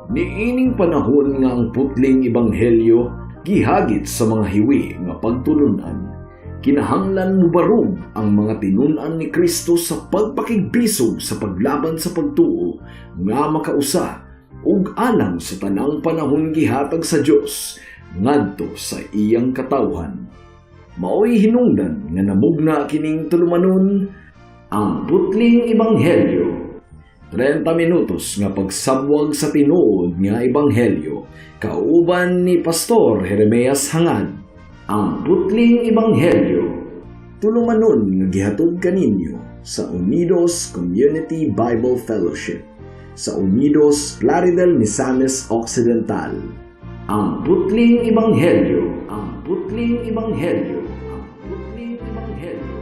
Niining panahon nga ang putling ebanghelyo gihagit sa mga hiwi nga pagtulunan, kinahanglan mubarog ang mga tinun-an ni Kristo sa pagpakigbisog sa paglaban sa pagtuo nga makausa ug alang sa tanang panahon gihatag sa Dios ngadto sa iyang katawhan. Maoy hinungdan nga namugna kining tulumanon, Ang Putling Ebanghelyo. 30 minutos nga pagsabwag sa tinuod nga ebanghelyo kauban ni Pastor Jeremias Hangad. Ang Putling Ebanghelyo. Tulumanon nga gihatod kaninyo sa Unidos Community Bible Fellowship sa Unidos, Plaridel, Misamis Occidental. Ang Putling Ebanghelyo. Ang Putling Ebanghelyo. Ang Putling Ebanghelyo.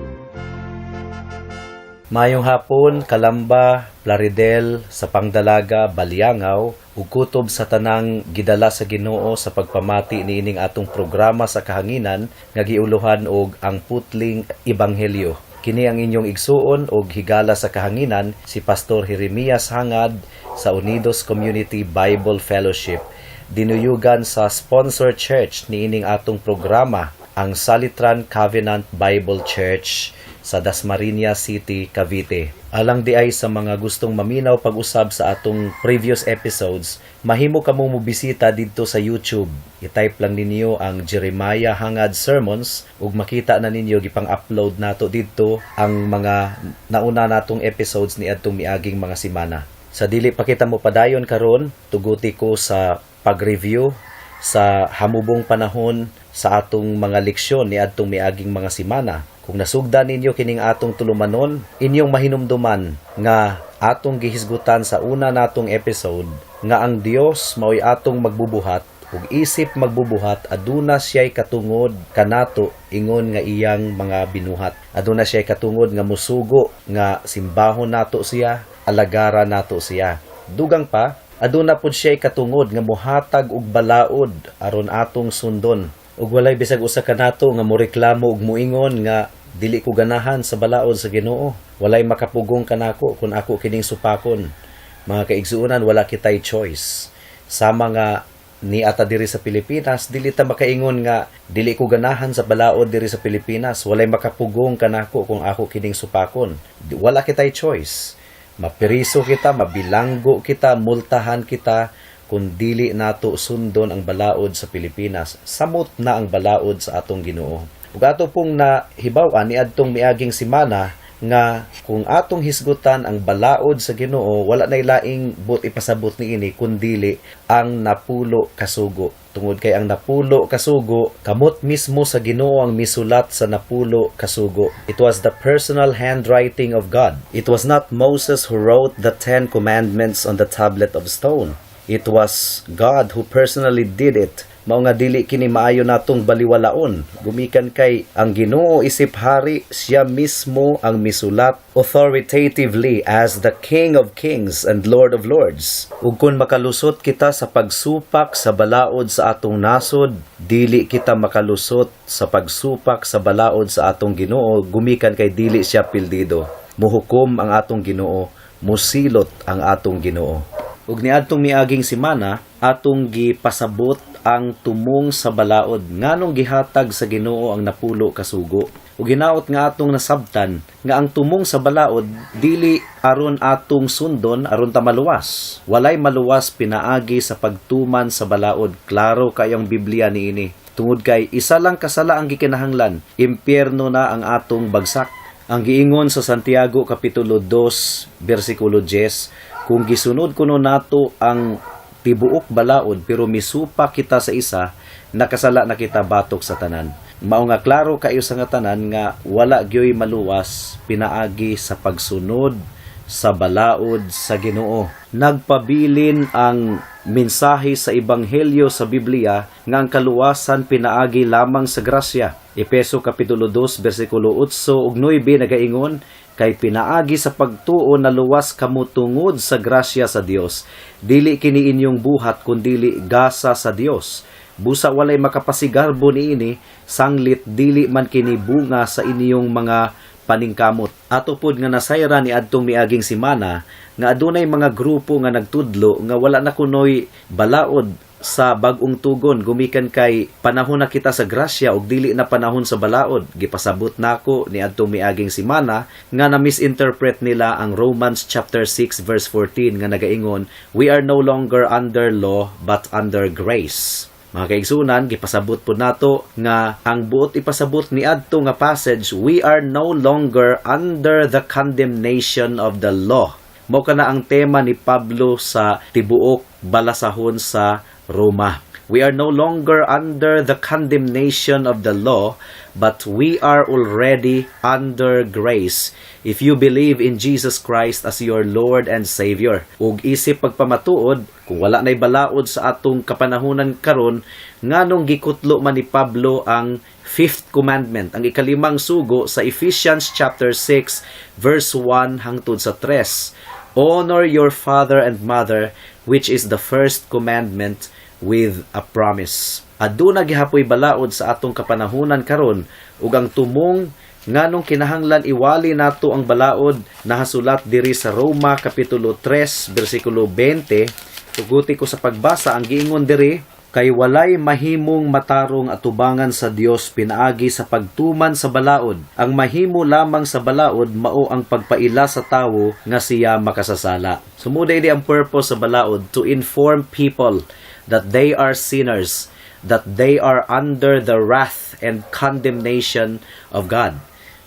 Maayong hapon, Kalamba, Plaridel, sa Pangdalaga, Baliangaw, ug kutob sa tanang gidala sa Ginoo sa pagpamati niining atong programa sa kahanginan nga giuluhan og Ang Putling Ebanghelyo. Kini ang inyong igsuon og higala sa kahanginan, si Pastor Jeremias Hangad sa Unidos Community Bible Fellowship. Dinuyugan sa sponsor church niining atong programa, ang Salitran Covenant Bible Church sa Dasmariñas City, Cavite. Alang diay sa mga gustong maminaw pag-usab sa atong previous episodes, mahimo kamo mobisita didto sa YouTube. I-type lang ninyo ang Jeremiah Hangad Sermons ug makita na ninyo, gipang-upload nato didto ang mga nauna natong episodes ni adtong miaging mga semana. Sa dili pa kita mo padayon karon, tuguti ko sa pag-review sa hamubong panahon sa atong mga leksyon ni adtong miaging mga semana. Kung nasugdan ninyo kining atong tulumanon, inyong mahinumduman nga atong gihisgutan sa una natong episode nga ang Dios mao'y atong magbubuhat, ug isip magbubuhat, aduna siya'y katungod kanato ingon nga iyang mga binuhat. Aduna siya'y katungod nga musugo nga simbahon nato siya, alagara nato siya. Dugang pa, aduna pud siya'y katungod nga muhatag og balaod aron atong sundon. Ug walay bisag usa kanato nga moreklamo ug muingon nga dili ko ganahan sa balaod sa Ginoo. Walay makapugong kanako kung ako kining supakon. Mga kaigsuonan, wala kitay choice. Sama nga ni ata diri sa Pilipinas, dili ta makaingon nga dili ko ganahan sa balaod diri sa Pilipinas, walay makapugong kanako kung ako kining supakon. Wala kitay choice. Mapiriso kita, mabilanggo kita, multahan kita kung dili nato sundon ang balaod sa Pilipinas. Samot na ang balaod sa atong Ginoo. Ug ato pong nahibaw-an niadtong miaging semana nga kung atong hisgutan ang balaod sa Ginoo, wala nay laing buot ipasabot niini kundili ang 10 kasugo. Tungod kay ang 10 kasugo, kamot mismo sa Ginoo ang misulat sa 10 kasugo. It was the personal handwriting of God. It was not Moses who wrote the Ten Commandments on the tablet of stone. It was God who personally did it. Mao nga dili kini maayo natong baliwalaon. Gumikan kay ang Ginoo isip hari, siya mismo ang misulat authoritatively as the King of Kings and Lord of Lords. Ug kung makalusot kita sa pagsupak sa balaod sa atong nasod, dili kita makalusot sa pagsupak sa balaod sa atong Ginoo, gumikan kay dili siya pildido. Muhukom ang atong Ginoo, musilot ang atong Ginoo. Ug niadtong miaging semana, atong gipasabot ang tumong sa balaod, nganong gihatag sa Ginoo ang 10 kasugo. Ug hinaot nga atong nasabtan nga ang tumong sa balaod dili aron atong sundon aron ta maluwas. Walay maluwas pinaagi sa pagtuman sa balaod. Klaro kayong Biblia niini. Tungod kay isa lang kasala ang gikinahanglan, impyerno na ang atong bagsak. Ang giingon sa Santiago kapitulo 2 bersikulo 10, kung gisunod kuno nato ang tibuok balaod pero misupa kita sa isa, nakasala na kita batok sa tanan. Mao nga klaro kayo sa nga tanan nga wala gyoy maluwas pinaagi sa pagsunod sa balaod sa Ginoo. Nagpabilin ang mensahe sa ebanghelyo sa Biblia nga ang kaluwasan pinaagi lamang sa grasya. Epeso kapitulo 2 bersikulo 8 ug 9 nagaingon, "Kay pinaagi sa pagtuo naluwas kamo tungod sa grasya sa Dios. Dili kini inyong buhat kundili gasa sa Dios. Busa walay makapasigarbo niini, sanglit dili man kini bunga sa inyong mga paningkamot." Ato pod nga nasayran ni adtong miaging simana nga adunay mga grupo nga nagtudlo nga wala na kunoy balaod sa Bag-ong Tugon gumikan kay panahon na kita sa grasya ug dili na panahon sa balaod. Gipasabot nako ni adtong miaging simana nga na misinterpret nila ang Romans chapter 6 verse 14 nga nagaingon, "We are no longer under law but under grace." Mga kaigsunan, gipasabot po nato nga ang buot ipasabot ni adto nga passage, we are no longer under the condemnation of the law. Mao kana ang tema ni Pablo sa tibuok balasahon sa Roma. We are no longer under the condemnation of the law, but we are already under grace if you believe in Jesus Christ as your Lord and Savior. Ug isip pagpamatuod, kung wala na'y balaod sa atong kapanahunan karon, nganong gikutlo man ni Pablo ang fifth commandment, ang ikalimang sugo sa Ephesians chapter 6 verse 1 hangtod sa 3? "Honor your father and mother, which is the first commandment with a promise." Aduna gihapoy balaod sa atong kapanahunan karon, ug ang tumong nganong kinahanglan iwali nato ang balaod nahasulat diri sa Roma kapitulo 3 bersikulo 20. Tuguti ko sa pagbasa. Ang giingon diri, "Kay walay mahimong matarong atubangan sa Dios pinaagi sa pagtuman sa balaod. Ang mahimo lamang sa balaod mao ang pagpaila sa tawo nga siya makasasala." So mao di ang purpose sa balaod, to inform people that they are sinners, that they are under the wrath and condemnation of God.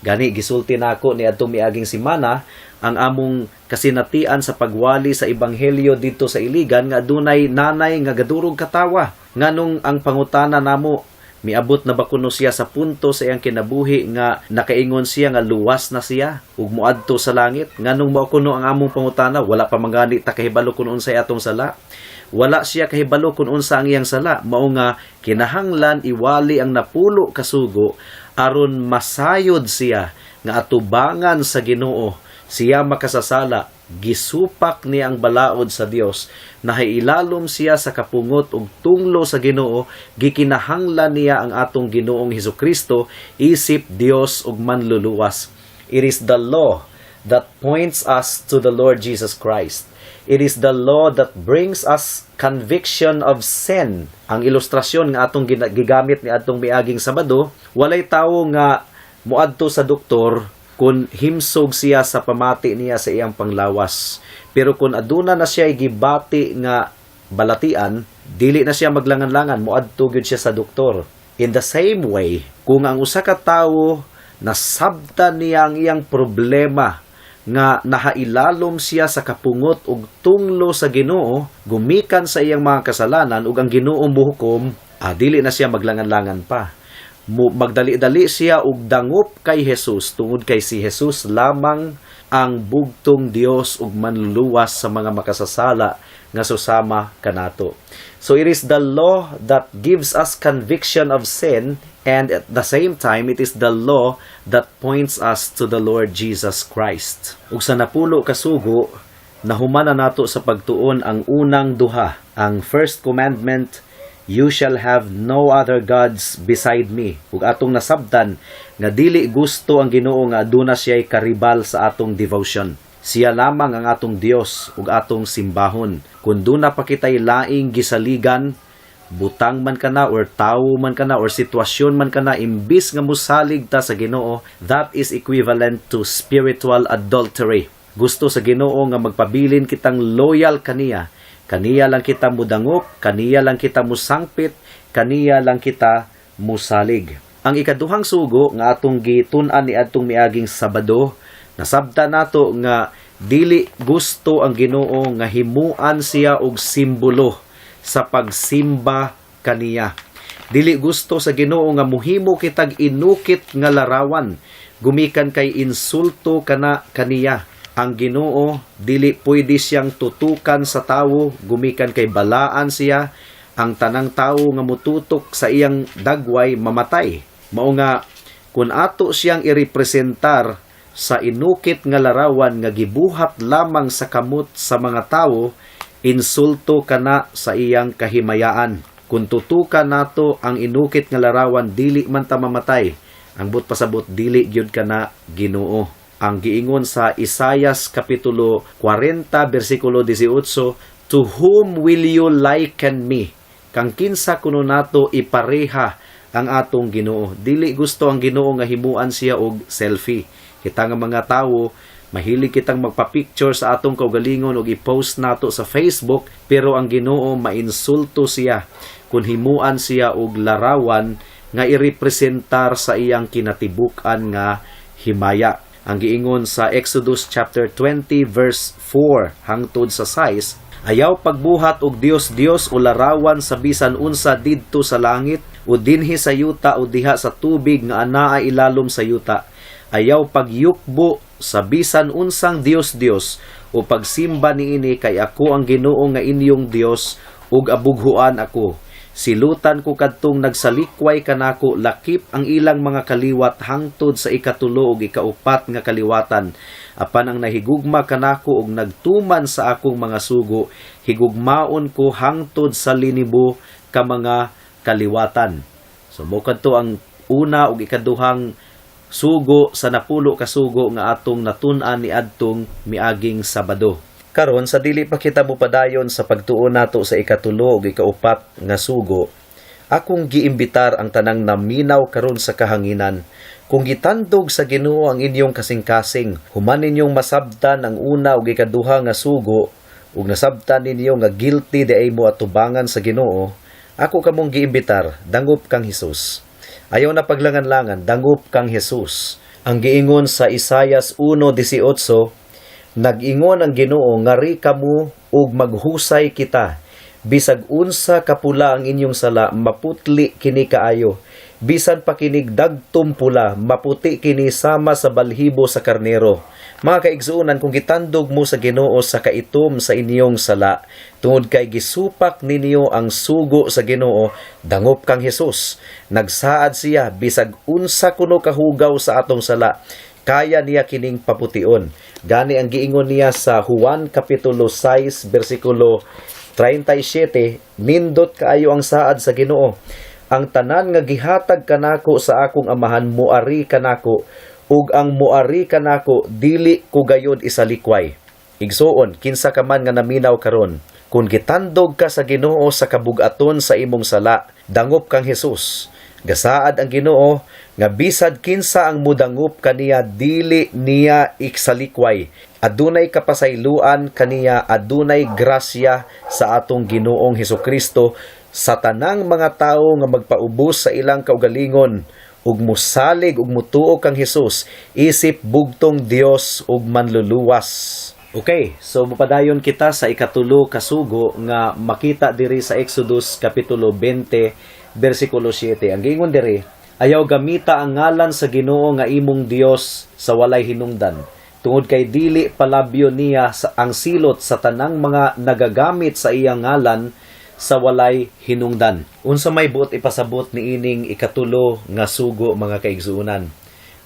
Gani gisulti nako ni adtong miaging simana ang among kasinatian sa pagwali sa ebanghelyo didto sa Iligan nga adunay nanay nga gadurog katawa. Nganong ang pangutana namo, miabot na ba kuno siya sa punto sa iyang kinabuhi nga nakaingon siya nga luwas na siya ug moadto sa langit? Nganong mao kuno ang among pangutana? Wala pa man gani ta kahibalo kun unsay atong sala. Wala siya kahibalo kung unsa ang iyang sala. Mao nga kinahanglan iwali ang napulo kasugo aron masayod siya nga atubangan sa Ginoo siya makasasala, gisupak niya ang balaod sa Dios, nahailalom siya sa kapungot ug tunglo sa Ginoo, gikinahanglan niya ang atong Ginoong Hesukristo isip Dios ug Manluluwas. It is the law that points us to the Lord Jesus Christ. It is the law that brings us conviction of sin. Ang ilustrasyon nga atong gigamit ni atong miaging Sabado, walay tawo nga muadto sa doktor kung himsog siya sa pamati niya sa iyang panglawas. Pero kung aduna na siya gibati nga balatian, dili na siya maglangan-langan, muadto gyud siya sa doktor. In the same way, kung ang usa ka tawo nasabtan niya ang iyang problema nga nahailalom siya sa kapungot ug tunglo sa Ginoo gumikan sa iyang mga kasalanan ug ang Ginoo muhukom, dili na siya maglangan-langan pa. Magdali-dali siya og dangop kay Jesus tungod kay si Jesus lamang ang bugtong Dios ug Manluluwas sa mga makasasala nga susama kanato. So it is the law that gives us conviction of sin, and at the same time it is the law that points us to the Lord Jesus Christ. Ug sa napulo ka sugo, nahuman na nato sa pagtuon ang unang duha. Ang first commandment, "You shall have no other gods beside me." Ug atong nasabtan nga dili gusto ang Ginoo nga aduna siya'y karibal sa atong devotion. Siya lamang ang atong Dios ug atong simbahon. Kung duna pa kitay laing gisaligan, butang man kana or tawo man kana or sitwasyon man kana, imbis nga musalig ta sa Ginoo, that is equivalent to spiritual adultery. Gusto sa Ginoo nga magpabilin kitang loyal kaniya. Kaniya lang kita mudangop, kaniya lang kita musangpit, kaniya lang kita musalig. Ang ikaduhang sugo nga atong gitun-an ni adtong miaging Sabado, nasabta nato nga dili gusto ang Ginoo nga himuan siya og simbolo sa pagsimba kaniya. Dili gusto sa Ginoo nga muhimo kitag inukit nga larawan gumikan kay insulto kana kaniya. Ang Ginoo, dili pwede siyang tutukan sa tawo gumikan kay balaan siya. Ang tanang tawo nga mututok sa iyang dagway mamatay. Mao nga kung ato siyang irepresentar sa inukit nga larawan nga gibuhat lamang sa kamot sa mga tawo, insulto kana sa iyang kahimayaan. Kung tutukan nato ang inukit nga larawan, dili man ta mamatay. Ang buot pasabot, dili gyud kana Ginoo. Ang giingon sa Isayas kapitulo 40 bersikulo 18, "To whom will you liken me?" Kang kinsa kuno nato ipareha ang atong Ginoo? Dili gusto ang Ginoo nga himuan siya og selfie. Kita nga mga tawo, mahilig kitang magpa-picture sa atong kaugalingon og i-post nato sa Facebook, pero ang Ginoo, mainsulto siya kung himuan siya og larawan nga irepresentar sa iyang kinatibuk-an nga himaya. Ang giingon sa Exodus chapter 20 verse 4 hangtod sa 6, "Ayaw pagbuhat og Dios-Dios o larawan sa bisan unsa didto sa langit o dinhi sa yuta o diha sa tubig nga anaa ilalom sa yuta. Ayaw pagyukbo sa bisan unsang Dios-Dios o pagsimba niini, kay ako ang Ginoo nga inyong Dios ug abughuan ako. Silutan ko kadtong nagsalikway kanako lakip ang ilang mga kaliwat hangtod sa ikatulo ug ikaupat nga kaliwatan. Apan ang nahigugma kanako ug nagtuman sa akong mga sugo, higugmaon ko hangtod sa linibo ka mga kaliwatan." So mo kadto ang una ug ikaduhang sugo sa 10 ka sugo nga atong natun-an niadtong miaging Sabado. Karon, sa dili pa kita mopadayon sa pagtuon nato sa ikatulo ug ikaupat nga sugo, akong giimbitar ang tanang naminaw karon sa kahanginan. Kung gitandog sa Ginoo ang inyong kasing-kasing, human ninyong masabtan ang una ug ikaduha nga sugo ug nasabtan ninyo nga guilty diay mo atubangan sa Ginoo, ako kamong giimbitar, dangop kang Hesus. Ayaw na paglangan-langan, dangop kang Hesus. Ang giingon sa Isayas 1:18, "Nag-ingon ang Ginoo, ngari kamo ug maghusay kita. Bisag unsa kapula ang inyong sala, maputli kini kaayo. Bisan pa kinig dagtom pula, maputi kini sama sa balhibo sa karnero." Mga kaigsuonan, kung gitandog mo sa Ginoo sa kaitom sa inyong sala, tungod kay gisupak ninyo ang sugo sa Ginoo, dangop kang Hesus. Nagsaad siya, bisag unsa kuno kahugaw sa atong sala, kaya niya kining papution. Gani ang giingon niya sa Juan kapitulo 6 bersikulo 37, nindot kaayo ang saad sa Ginoo. "Ang tanan nga gihatag kanako sa akong Amahan muari kanako, ug ang muari kanako dili ko gayod isalikway." Igsuon, kinsa ka man nga naminaw karon, kung gitandog ka sa Ginoo sa kabugaton sa imong sala, dangop kang Hesus. Gasaad ang Ginoo nga bisad kinsa ang mudangop kaniya, dili niya iksalikway. Adunay kapasayloan kaniya, adunay grasya sa atong Ginoong Hesukristo sa tanang mga tawo nga magpaubos sa ilang kaugalingon ug musalig ug mutuo kang Hesus isip bugtong Dios ug Manluluwas. Okay, so mupadayon kita sa ikatulo ka sugo nga makita diri sa Exodus kapitulo 20 bersikulo 7. Ang giingon diri, "Ayaw gamita ang ngalan sa Ginoo nga imong Dios sa walay hinungdan. Tungod kay dili palabyo niya sa ang silot sa tanang mga nagagamit sa iyang ngalan sa walay hinungdan." Unsa may buot ipasabot niining ikatulo nga sugo, mga kaigsuonan?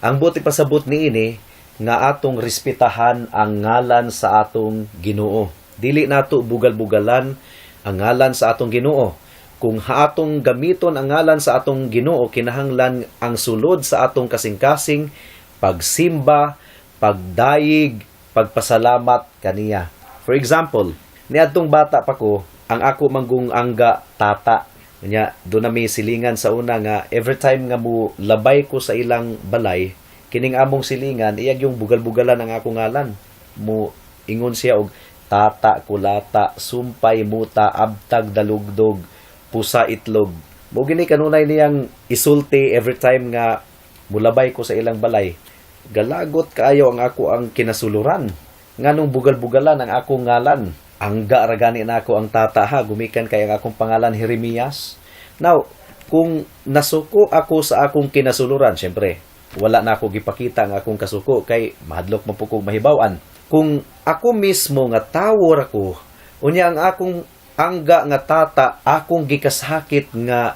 Ang buot ipasabot niini nga atong respetahan ang ngalan sa atong Ginoo. Dili nato bugal-bugalan ang ngalan sa atong Ginoo. Kung atong gamiton ang ngalan sa atong Ginoo, kinahanglan ang sulod sa atong kasing-kasing, pagsimba, pagdayig, pagpasalamat kaniya. For example, niadtong bata pa ko, ang ako manggung angga tata. Nya, doon na may silingan sa una nga every time nga mo labay ko sa ilang balay, kining among silingan, iyag yung bugal-bugalan ang akong ngalan. Mo ingon siya og tata, kulata, sumpay, muta, abtag, dalugdog, pusa, itlog. Mo gini kanunay niyang isulti every time nga mulabay ko sa ilang balay. Galagot kaayo ang ako ang kinasuluran. Nganong bugal-bugalan ang akong ngalan? Angga ra gani na ako ang tata ha, gumikan kay ang akong pangalan Jeremias. Now, kung nasuko ako sa akong kinasuluran, syempre, wala na ako gipakita ang akong kasuko kay mahadlok man po kong mahibaw-an. Kung ako mismo nga tawo ra ko, unya ang akong angga nga tata akong gikasakit nga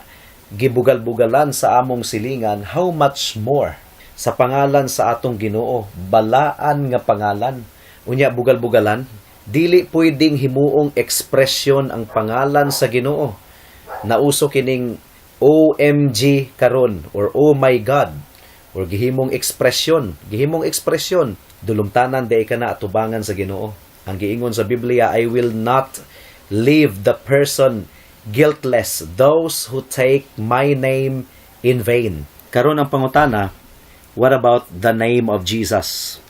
gibugal-bugalan sa among silingan, how much more sa pangalan sa atong Ginoo, balaan nga pangalan. Unya bugal-bugalan, dili pwedeng himuong ekspresyon ang pangalan sa Ginoo. Nauso kining OMG karon or "Oh my God" or gihimong ekspresyon. Dulumtanan diay ka na atubangan sa Ginoo. Ang giingon sa Biblia, "I will not leave the person guiltless, those who take my name in vain." Karon ang pangutana, what about the name of Jesus?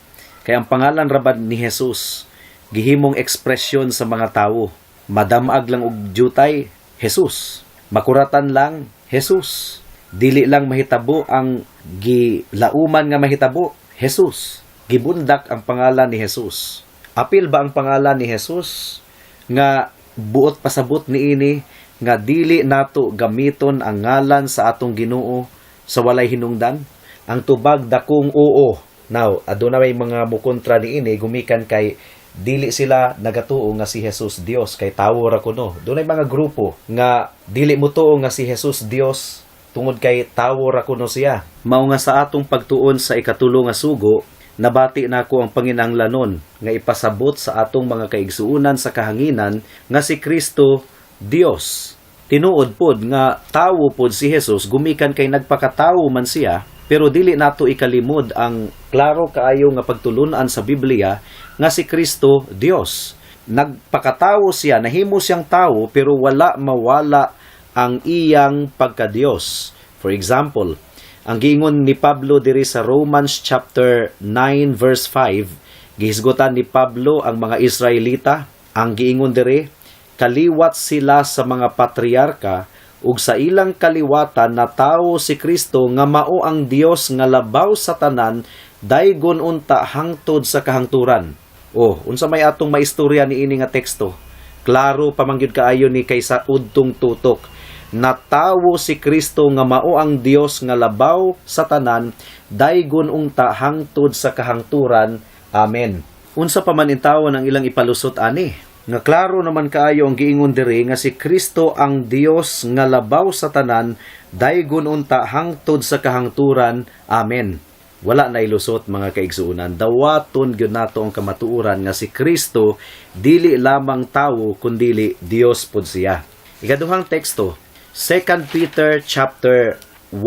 Kay ang pangalan ra ba ni Jesus gihimong ekspresyon sa mga tawo. Madamag lang og jutay, Jesus. Makuratan lang, Jesus. Dili lang mahitabo ang gilauman nga mahitabo, Jesus. Gibundak ang pangalan ni Jesus. Apil ba ang pangalan ni Jesus nga buot pasabot niini nga dili nato gamiton ang ngalan sa atong Ginoo sa walay hinungdan? Ang tubag, dakong oo. Now, aduna may mga mukontra niini gumikan kay dili sila nagatuo nga si Jesus Dios kay tawo ra kuno. Dunay mga grupo nga dili motuo nga si Jesus Dios tungod kay tawo ra kuno siya. Mao nga sa atong pagtuon sa ikatulo nga sugo, nabati nako ang panginahanglanon nga ipasabot sa atong mga kaigsuonan sa kahanginan nga si Kristo Dios. Tinuod pod nga tawo pod si Jesus gumikan kay nagpakatawo man siya, pero dili nato ikalimod ang klaro kaayo nga pagtulunan sa Biblia nga si Kristo Dios. Nagpakatawo siya, nahimo siyang tawo, pero wala mawala ang iyang pagka-Dios. For example, ang giingon ni Pablo diri sa Romans chapter 9 verse 5, gihisgutan ni Pablo ang mga Israelita. Ang giingon diri, kaliwat sila sa mga patriarka ug sa ilang kaliwatan natawo si Kristo nga mao ang Dios nga labaw sa tanan, daygon unta hangtod sa kahangturan. Oh, unsa may atong maistorya niini nga teksto? Klaro pa man gyud kaayo ni kaysa udtong tutok. Natawo si Kristo nga mao ang Dios nga labaw sa tanan, daygon unta hangtod sa kahangturan. Amen. Unsa pa man intawon ang ilang ipalusot ani? Nga klaro naman kaayo ang giingon diri nga si Kristo ang Dios nga labaw sa tanan, daygon unta hangtod sa kahangturan. Amen. Wala na ilusot, mga kaigsuonan. Dawaton gyud nato ang kamatuoran nga si Kristo dili lamang tawo kundili Dios pod siya. Ikaduhang teksto, 2 Peter chapter 1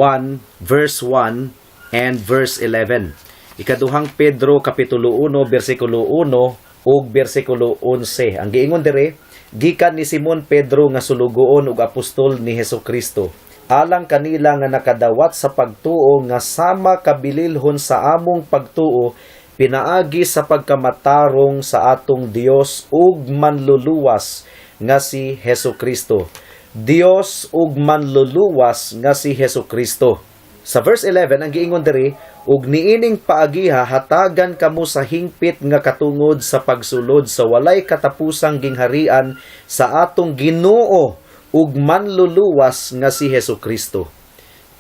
verse 1 and verse 11. Ikaduhang Pedro kapitulo 1 bersikulo 1 ug bersikulo 11. Ang giingon diri, gikan ni Simon Pedro nga sulugoon ug apostol ni Hesus Kristo, alang kanila nga nakadawat sa pagtuo nga sama kabililhon sa among pagtuo pinaagi sa pagkamatarong sa atong Dios ug Manluluwas nga si Hesus Kristo. Dios ug Manluluwas nga si Hesus Kristo. Sa verse 11, ang giingon diri, ug niining paagiha hatagan kamo sa hingpit nga katungod sa pagsulod sa walay katapusang gingharian sa atong Ginoo ug Manluluwas nga si Hesus Kristo.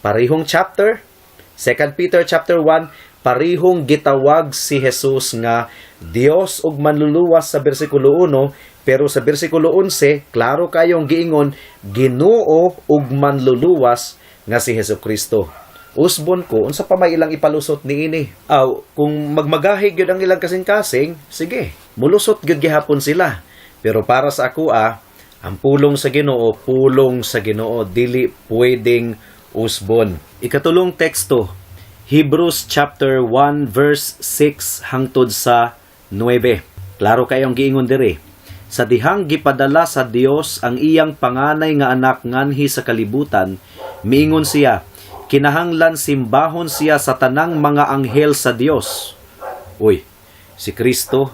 Parihong chapter, 2 Peter chapter 1, parihong gitawag si Jesus nga Dios ug Manluluwas sa bersikulo 1, pero sa bersikulo 11, klaro kayong giingon, Ginoo ug Manluluwas nga si Hesus Kristo. Usbon ko, unsa pa may ilang ipalusot niini? Aw, kung magmagahi gyud ang ilang kasing-kasing, sige, mulusot gyud gihapon sila. Pero para sa ako ang pulong sa Ginoo, pulong sa Ginoo, dili pwedeng usbon. Ikatulong teksto, Hebrews chapter 1 verse 6 hangtod sa 9. Klaro kayong giingon diri. Sa dihang gipadala sa Dios ang iyang panganay nga anak nganhi sa kalibutan, miingon siya, kinahanglan simbahon siya sa tanang mga anghel sa Dios. Uy, si Kristo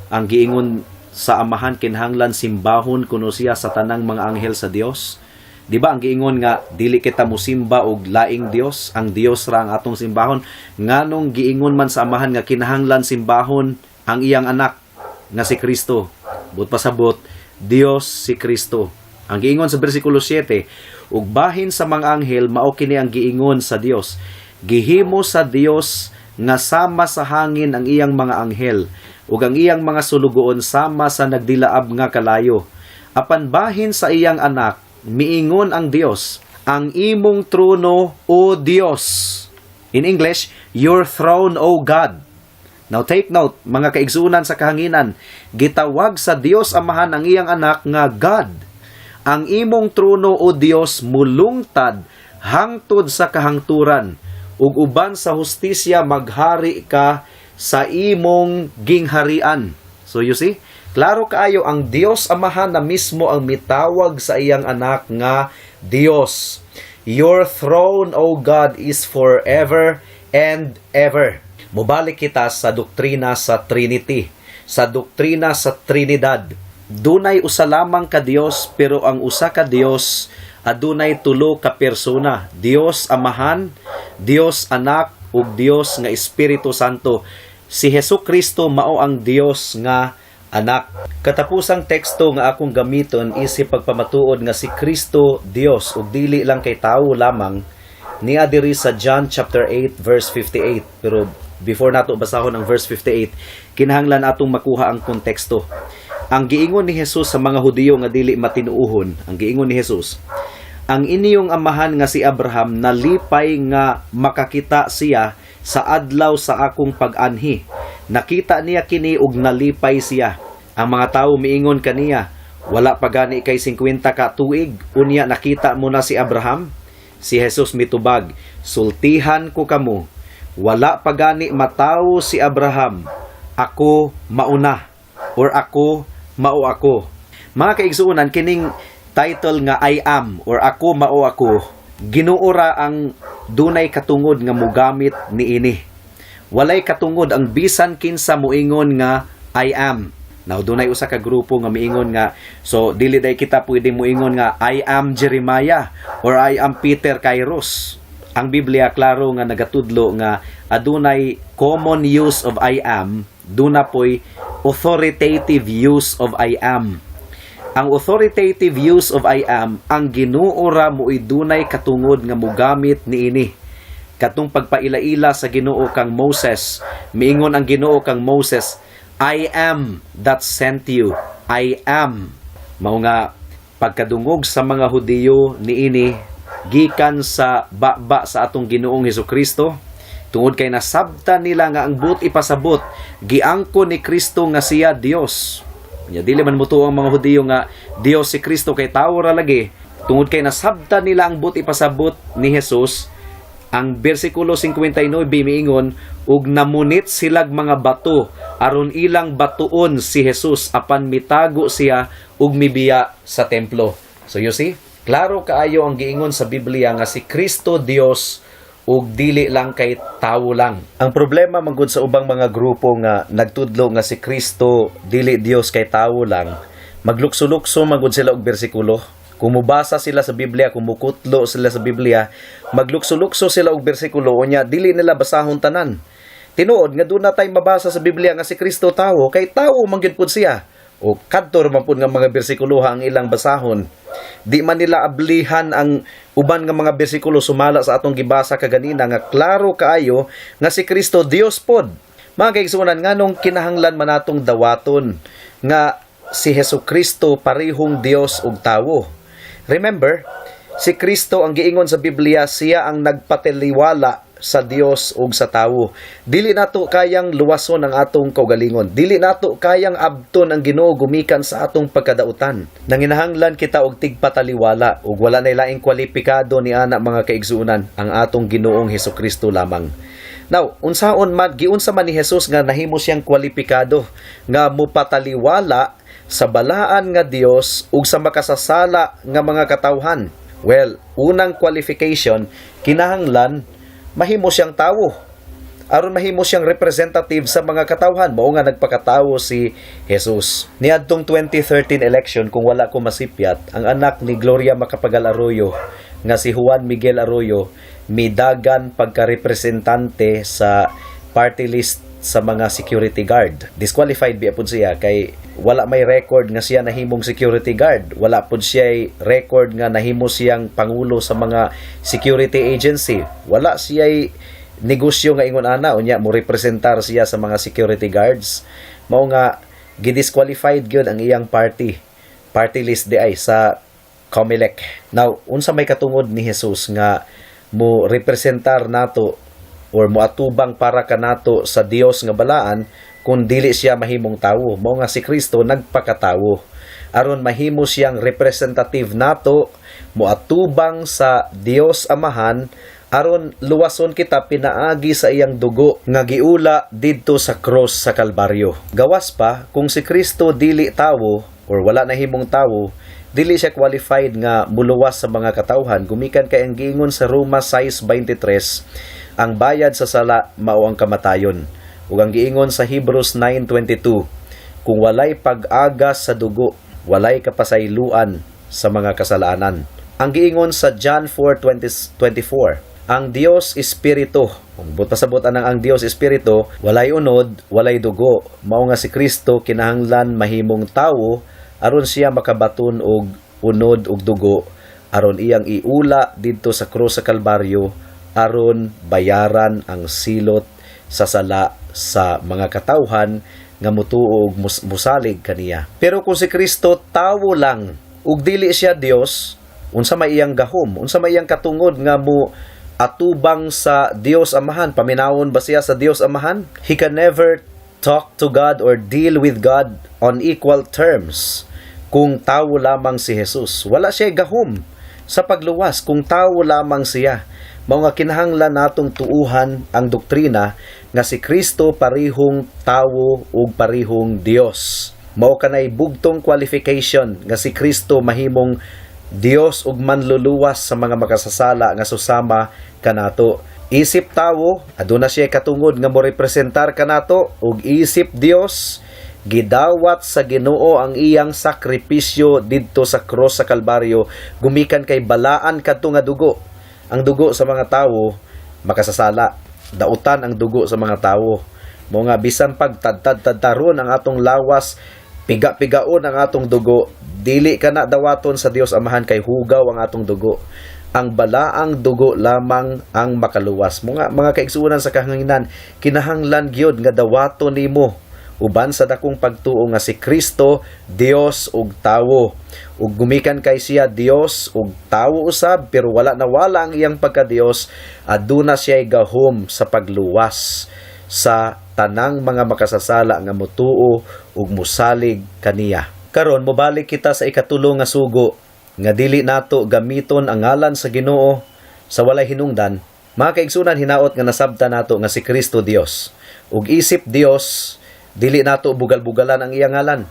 ang giingon sa Amahan, kinahanglan simbahon kuno siya sa tanang mga anghel sa Dios. Di ba ang giingon nga dili kita musimba og laing Dios, ang Dios ra ang atong simbahon? Nganong giingon man sa Amahan nga kinahanglan simbahon ang iyang anak nga si Kristo? Buot pasabot, Dios si Kristo. Ang giingon sa bersikulo 7, ug bahin sa mga anghel, mao kini ang giingon sa Dios: Gihimo sa Dios nga sama sa hangin ang iyang mga anghel ug ang iyang mga sulugoon sama sa nagdilaab nga kalayo. Apan bahin sa iyang anak, miingon ang Dios, ang imong trono, O Dios. In English, your throne, O God. Now take note, mga kaigsunan sa kahanginan, gitawag sa Dios Amahan ang iyang anak nga God. Ang imong trono, O Dios, mulungtad hangtod sa kahangturan, ug uban sa hustisya maghari ka sa imong gingharian." So you see, klaro kaayo, ang Dios Amahan na mismo ang mitawag sa iyang anak nga Dios. "Your throne, O God, is forever and ever." Mubalik kita sa doktrina sa Trinity, sa doktrina sa Trinidad. Dunay usa lamang ka Dios, pero ang usa ka Dios adunay tulo ka persona: Dios Amahan, Dios Anak ug Dios nga Espiritu Santo. Si Hesus Kristo mao ang Dios nga Anak. Katapusang teksto nga akong gamiton is pagpamatuod nga si Kristo Dios ug dili lang kay tawo lamang, niya diri sa John chapter 8 verse 58. Pero before nato basahon ang verse 58, kinahanglan atong makuha ang konteksto. Ang giingon ni Jesus sa mga Hudiyo nga dili matinuohon, ang giingon ni Jesus, "Ang inyong amahan nga si Abraham nalipay nga makakita siya sa adlaw sa akong pag-anhi. Nakita niya kini ug nalipay siya." Ang mga tawo miingon kaniya, "Wala pa gani kay 50 ka tuig, unya nakita mo na si Abraham?" Si Jesus mitubag, "Sultihan ko kamo, wala pa gani matawo si Abraham, ako mauna," or "Ako mao ako." Mga kaigsuonan, kining title nga "I am" or "Ako mao ako", Ginoo ra ang dunay katungod nga mugamit niini. Walay katungod ang bisan kinsa moingon nga "I am." Now, dunay usa ka grupo nga miingon nga so dili day kita pwede moingon nga "I am Jeremiah" or "I am Peter Kairos." Ang Biblia klaro nga nagatudlo nga adunay common use of "I am", duna poy authoritative use of "I am." Ang authoritative use of "I am", ang Ginoo ra mo'y dunay katungod nga mugamit niini. Katong pagpaila-ila sa Ginoo kang Moses, miingon ang Ginoo kang Moses, "I am that sent you. I am." Mao nga pagkadungog sa mga Hudiyo niini gikan sa baba sa atong Ginoong Hesukristo, tungod kay nasabtan nila nga ang buot ipasabot, giangko ni Kristo nga siya Dios. Nya dili man mutuo ang mga Hudiyo nga Dios si Kristo kay tawo ra lagi. Tungod kay nasabtan nila ang buot ipasabot ni Jesus, ang bersikulo 59 miingon, "Ug namunit silag mga bato aron ilang batuon si Jesus, apan mitago siya ug mibiya sa templo." So you see, klaro kaayo ang giingon sa Biblia nga si Kristo Dios ug dili lang kay tawo lang. Ang problema man gud sa ubang mga grupo nga nagtudlo nga si Kristo dili Dios kay tawo lang, maglukso-lukso man gud sila og bersikulo. Kung mubasa sila sa Biblia, kung mukutlo sila sa Biblia, maglukso-lukso sila og bersikulo, unya dili nila basahon tanan. Tinuod nga duna tay mabasa sa Biblia nga si Kristo tawo, kay tawo man gyud pud siya. O kadto ra man pud nga mga bersikulo ang ilang basahon. Di man nila ablihan ang uban nga mga bersikulo sumala sa atong gibasa kaganina nga klaro kaayo nga si Kristo Dios pod. Mga kaigsuonan, nganong kinahanglan man natong dawaton nga si Hesus Kristo parehong Dios ug tawo? Remember, si Kristo, ang giingon sa Biblia, siya ang nagpataliwala sa Dios ug sa tawo. Dili nato kayang luwason ang atong kaugalingon. Dili nato kayang abton ang Ginoo gumikan sa atong pagkadautan. Nanginahanglan kita og tigpataliwala ug wala nay laing kwalipikado ni ana, mga kaigsuonan, ang atong Ginoong Hesukristo lamang. Now, unsaon man giunsa man ni Jesus nga nahimo siyang kwalipikado nga mopataliwala sa balaan nga Dios ug sa makasasala nga mga katawhan? Well, unang qualification, kinahanglan mahimo siyang tawo aron mahimo siyang representative sa mga katawhan. Mao nga nagpakatawo si Jesus. Niadtong 2013 election, kung wala ko masipyat, ang anak ni Gloria Macapagal Arroyo nga si Juan Miguel Arroyo midagan pagka-representante sa party list sa mga security guard. Disqualified biya pud siya kay wala may record nga siya nahimong security guard. Wala pud siya record nga nahimo siyang pangulo sa mga security agency. Wala siya negosyo nga ingon ana, unya mo representar siya sa mga security guards. Mao nga gidisqualified gyud ang iyang party list di ay sa COMELEC. Now, unsa may katungod ni Jesus nga mo representar nato or moatubang para kanato sa Dios nga balaan kung dili siya mahimong tawo? Mao nga si Kristo nagpakatawo aron mahimo siyang representative nato, moatubang sa Dios Amahan. aron luwason kita pinaagi sa iyang dugo nga giula didto sa cross sa Kalbaryo. Gawas pa, kung si Kristo dili tawo or wala nahimong tawo, dili siya qualified nga muluwas sa mga katawhan gumikan kay ang giingon sa Roma 6:23, ang bayad sa sala mao ang kamatayon. Ug ang giingon sa Hebrews 9:22, kung walay pag-agas sa dugo, walay kapasayloan sa mga kasalanan. Ang giingon sa John 4:24, ang Dios espiritu. Kung buot pasabot anang ang Dios espiritu, walay unod, walay dugo. Mao nga si Kristo kinahanglan mahimong tawo aron siya makabaton og unod ug dugo aron iyang iula didto sa krus sa Kalbaryo aron bayaran ang silot sa sala sa mga katawhan nga mutuo og musalig kaniya. Pero kung si Kristo tawo lang ug dili siya Dios, unsa may iyang gahom, unsa may iyang katungod nga mo atubang sa Dios Amahan? Paminawon ba siya sa Dios Amahan? He can never talk to God or deal with God on equal terms kung tawo lamang si Jesus. Wala siya gahom sa pagluwas kung tawo lamang siya. Mao nga kinahanglan natong tuuhan ang doktrina nga si Kristo parihong tawo ug parihong Dios. Mao kanay bugtong qualification nga si Kristo mahimong Dios ug manluluwas sa mga makasasala nga susama kanato. Isip tawo, aduna siya katungod nga mo representar kanato, ug isip Dios, gidawat sa Ginoo ang iyang sakripisyo didto sa cross sa Kalbaryo gumikan kay balaan kadto nga dugo. Ang dugo sa mga tawo makasasala. Dautan ang dugo sa mga tawo. Mao nga bisan pagtadtad-tadtaron ang atong lawas, piga-pigaon ang atong dugo, dili ka na dawaton sa Dios Amahan kay hugaw ang atong dugo. Ang balaang dugo lamang ang makaluwas. Mga kaigsuonan sa kahanginan, kinahanglan gyud nga dawaton nimo uban sa dakong pagtuo nga si Kristo Dios ug tawo. Ug gumikan kay siya Dios ug tawo usab, pero wala nawala ang iyang pagka-Dios, aduna siya gahom sa pagluwas sa tanang mga makasasala nga mutuo ug musalig kaniya. Karon, mobalik kita sa ikatulo nga sugo nga dili nato gamiton ang ngalan sa Ginoo sa walay hinungdan. Mga kaigsunan, hinaot nga nasabtan nato nga si Kristo Dios. Ug isip Dios, dili nato bugal-bugalan ang iyang ngalan.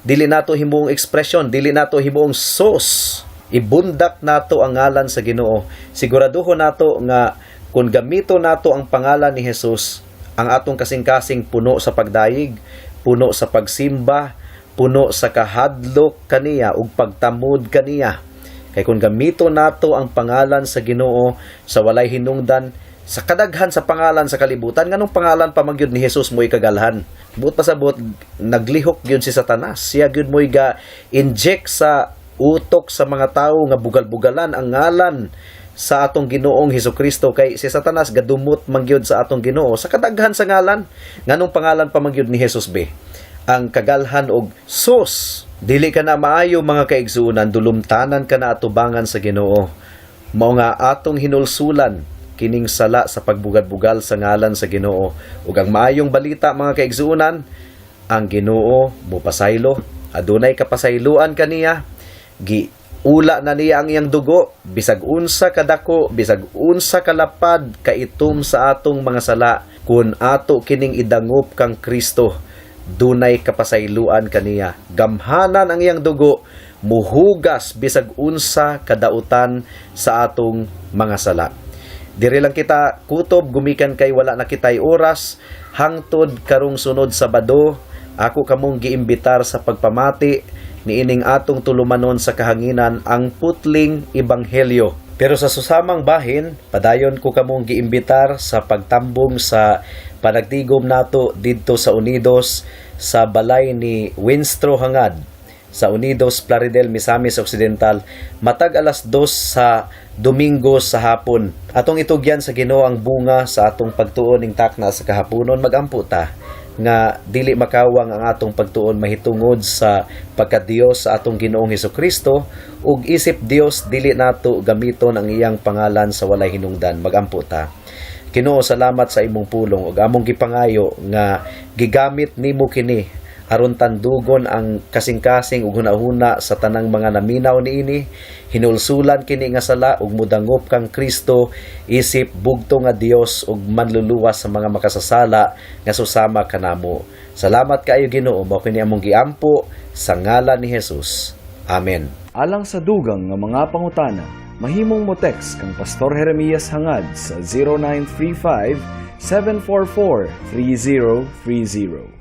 Dili nato himuong ekspresyon, dili nato himuong sos. Ibundak nato ang ngalan sa Ginoo. Siguraduhon nato nga kung gamito nato ang pangalan ni Jesus, ang atong kasing-kasing puno sa pagdayeg, puno sa pagsimba, puno sa kahadlok kaniya ug pagtamod kaniya. Kay kung gamito nato ang pangalan sa Ginoo sa walay hinungdan, sa kadaghan sa pangalan sa kalibutan, nganong pangalan pa man gyud ni Jesus mo'y kagalhan? Buot pasabot, naglihok gyud si Satanas. Siya gyud mo'y ga inject sa utok sa mga tawo nga bugal-bugalan ang ngalan sa atong Ginoong Hesukristo, kay si Satanas gadumot man gyud sa atong Ginoo sa kadaghan sa ngalan. Nganong pangalan pa man gyud ni Jesus be ang kagalhan? Og sus, dili ka na maayo, mga kaigsuonan, dulumtanan ka na atubangan sa Ginoo. Mao nga atong hinulsulan kining sala sa pagbugal-bugal sa ngalan sa Ginoo. Ug ang maayong balita, mga kaigsuonan, ang Ginoo mopasaylo, adunay kapasayloan kaniya, giula na niya ang iyang dugo. Bisag unsa kadako, bisag unsa kalapad kaitom sa atong mga sala, kun ato kining idangop kang Kristo, dunay kapasayloan kaniya. Gamhanan ang iyang dugo, muhugas bisag unsa kadautan sa atong mga sala. Diri lang kita kutob gumikan kay wala na kitay oras. Hangtod karong sunod Sabado, ako kamong giimbitar sa pagpamati niining atong tulumanon sa kahanginan, Ang Putling Ebanghelyo. Pero sa susamang bahin, padayon ko kamong giimbitar sa pagtambong sa panagtigom nato didto sa Unidos, sa balay ni Winstro Hangad sa Unidos, Plaridel, Misamis Occidental, matag alas 2 sa Domingo sa hapon. Atong itugyan sa Ginoo ang bunga sa atong pagtuon ning takna sa kahaponon. Magampo ta nga dili makawang ang atong pagtuon mahitungod sa pagka-Dios sa atong Ginoong Hesukristo, ug isip Dios, dili nato gamiton ang iyang pangalan sa walay hinungdan. Magampo ta. Ginoo, salamat sa imong pulong ug among gipangayo nga gigamit nimo kini Aron tandugon ang kasing-kasing ug hunahuna sa tanang mga naminaw niini, hinulsulan kini nga sala ug mudangop kang Kristo isip bugto nga Dios ug manluluwas sa mga makasasala nga susama kanamo. Salamat kaayo, Ginoo. Mao kini among giampo sa ngalan ni Jesus. Amen. Alang sa dugang nga mga pangutana, mahimong mo text kang Pastor Jeremias Hangad sa 0935 744 3030.